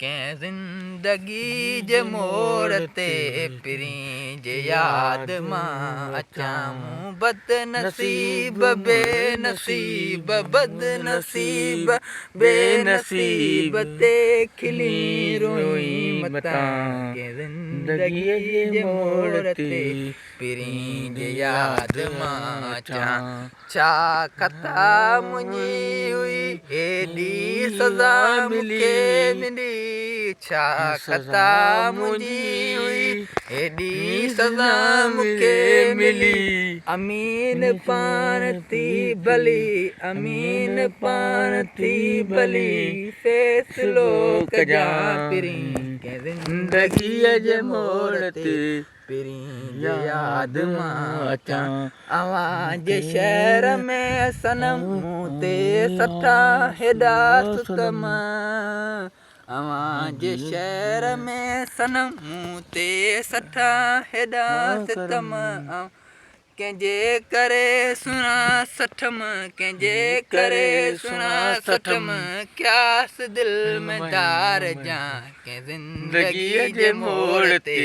ڪنهن زندگي جي موڙ تي پرين جي ياد مان اچان مون بد نصيب بي نصيب بد نصيب بي نصيب تي کلي روئين متان ڪنهن زندگي جي موڙ تي پرين جي ياد مان اچان ڇا خطا منهنجي هئي ايڏي سزا مون کي ملي ڇا خطا منهنجي هئي ايڏي سزا مون کي ملي امين پاڻ ٿي ڀلي امين پاڻ ٿي ڀلي فيصلو ڪجان پرين ڪنهن زندگيء جي موڙ تي پرين جي ياد مان اچان اوهان جي شهر ۾ صنم مون تي سٺا هيڏا ستم اوهان جي شهر ۾ صنم مون تي سٺا هيڏا ستم ڪنهن جي ڪري سهڻا سٺم ڪنهن جي ڪري سهڻا سٺم قياس دل ۾ دار جان ڪنهن زندگيء جي موڙ تي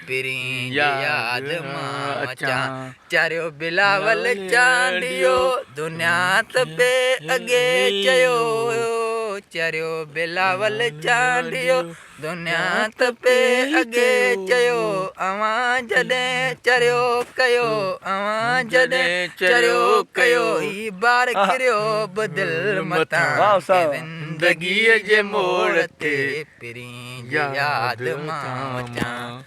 پرين جي ياد مان اچان چريو بلاول چانڊيو دنيا ته پي اڳي چيو چريو بلاول چانڊيو دنيا ته پي اڳي چيو اوهان جڏهن چريو ڪيو اوهان جڏهن چريو ڪيو هي بار ڪريو به دل متان زندگيء جي موڙ تي پرين جي ياد مان اچان.